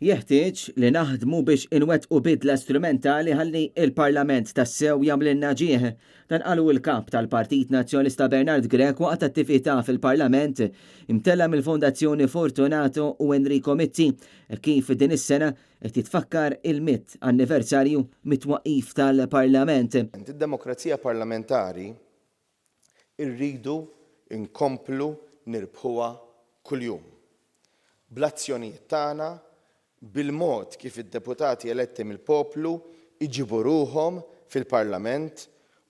Jeħtieġ li naħdmu biex inwettqu bidla strumentali ħalli l-Parlament tassew jagħmlilna ġieħ. Dan qalu l-Kap tal-Partit Nazzjonalista Bernard Grech waqt attività fil-Parlament imtellgħa mill-Fondazzjoni Fortunato u Enrico Mizzi hekk kif din is-sena qed jitfakkar il-mitt anniversarju mit-twaqqif tal-Parlament. Id-demokrazija parlamentari Irridu nkomplu nirbħuha kuljum. Bl-azzjonijiet tagħna, bil-mod kif id-deputati eletti mill-poplu jġibu ruħhom fil-Parlament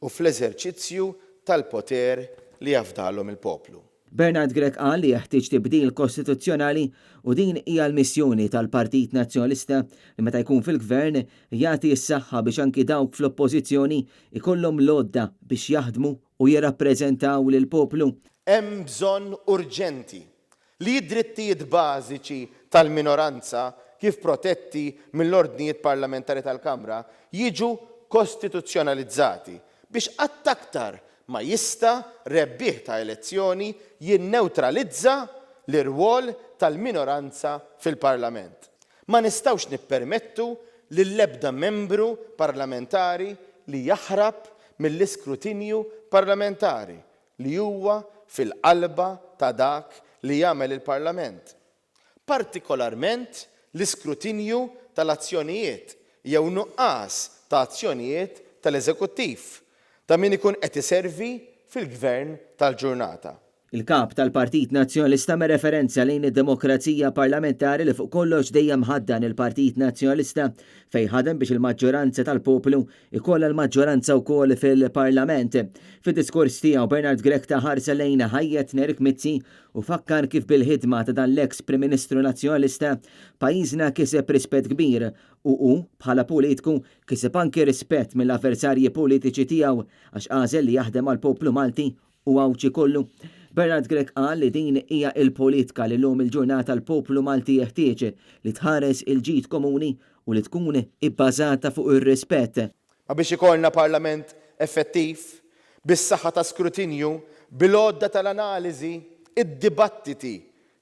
u fl-eżerċizzju tal-poter li jafdalhom il-poplu. Bernard Grech qal li jeħtieġ tibdil kostituzzjonali u din hija l-missjoni tal-Partit Nazzjonalista li meta jkun fil-Gvern jagħti s-saħħa biex anki dawk fl-Oppożizzjoni jkollhom l-għodda biex jaħdmu u jirrappreżentaw lill-poplu. Hemm bżonn urġenti li d-drittijiet bażiċi tal-minoranza kif protetti mill-ordnijiet parlamentari tal-Kamra jiġu kostituzzjonalizzati biex qatt aktar ma jista' rebbieħ ta' elezzjoni jinnewtralizza l-irwol tal-minoranza fil-Parlament. Ma nistgħux nippermettu lill-ebda membru parlamentari li jaħrab mill-iskrutinju parlamentari li huwa fil-qalba ta' dak li jagħmel il-Parlament, partikolarment l-iskrutinju tal-azzjonijiet jew nuqqas ta' azzjonijiet tal-eżekuttiv, ta' min ikun qed iservi fil-Gvern tal-ġurnata. Il-Kap tal-Partit Nazzjonalista għamel referenza lejn id-demokrazija parlamentari li fuq kollox dejjem ħaddan il-Partit Nazzjonalista fejn ħadem biex il-maġġoranza tal-poplu jkollha l-maġġoranza wkoll fil-Parlament. Fid-diskors tiegħu Bernard Grech ta ħarsa lejn ħajjet Nerik Mizzi u fakkar kif bil-ħidma ta' dan l-eks Prim Ministru Nazzjonalista pajjiżna kiseb rispett kbir u hu bħala politku kiseb anki rispett mill-avversarji politiċi tiegħu għax għażel li jaħdem għall-poplu Malti u Għawdxi kollu. Bernard Grech qal li din hija l-politka li llum il-ġurnata l-poplu Malti jeħtieġ, li tħares il-ġid komuni u li tkun ibbażata fuq ir-rispett. Ma biex ikollna Parlament effettiv, bis-saħħa ta' skrutinju, bil-għodda tal-analiżi, id-dibattiti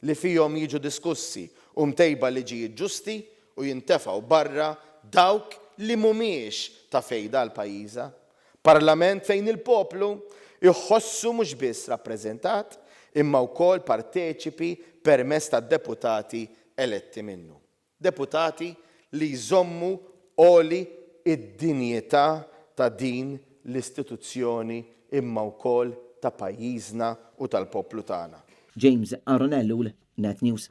li fihom jiġu diskussi u mtejba liġijiet ġusti u jintefgħu barra dawk li mhumiex ta' fejda għal pajjiża. Parlament fejn il-poplu jħossu mhux biss rappreżentat imma wkoll parteċipi permezz tad-deputati eletti minnu. Deputati li jżommu għoli d-dinjità ta' din l-istituzzjoni imma wkoll ta' pajjiżna u tal-poplu tagħna. James Aaron Ellul, Net News.